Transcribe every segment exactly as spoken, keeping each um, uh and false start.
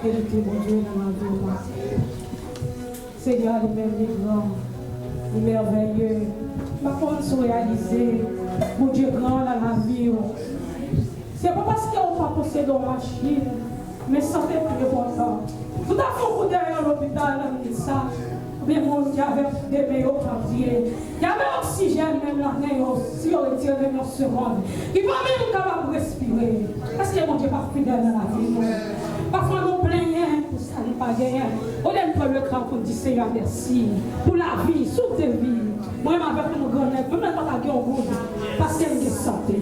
Verite, Bondye nan lavi w. Senyè, li menm li gran, li mèvèye. M pa konn si w reyalize, Bondye gran nan lavi w. Se pa paske w pa posede yon machin, men sante pi enpòtan. Si w ta fè yon kou dèyè yon lopital nan minit sa, oubyen moun ki avè de men yo pandye, ki avè oksijèn menm nan nen yo, si yo retire menm yon segonn, ki pa menm kapab respire. Èske Bondye pa fidèl nan lavi nou? Pafwa nou plenyen pou sa nou pa genyen. Olye n pran le tan pou n di Senyè mèsi pou lavi, souf de vi. Mwen menm avèk yon grannèg, mwen menm pa ta gen yon goud, paske m gen sante.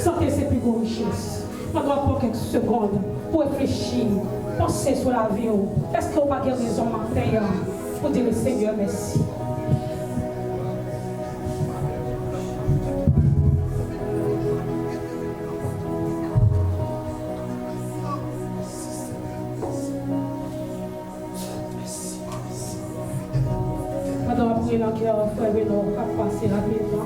Sante se pi gwo richès. Pandan w ap pran kèk segonn pou reflechi, panse sou lavi w, èske w pa gen rezon maten an pou di Lesenyè mèsi? Pandan w ap priye nan kè w, frè Beno, k ap pase rapidman.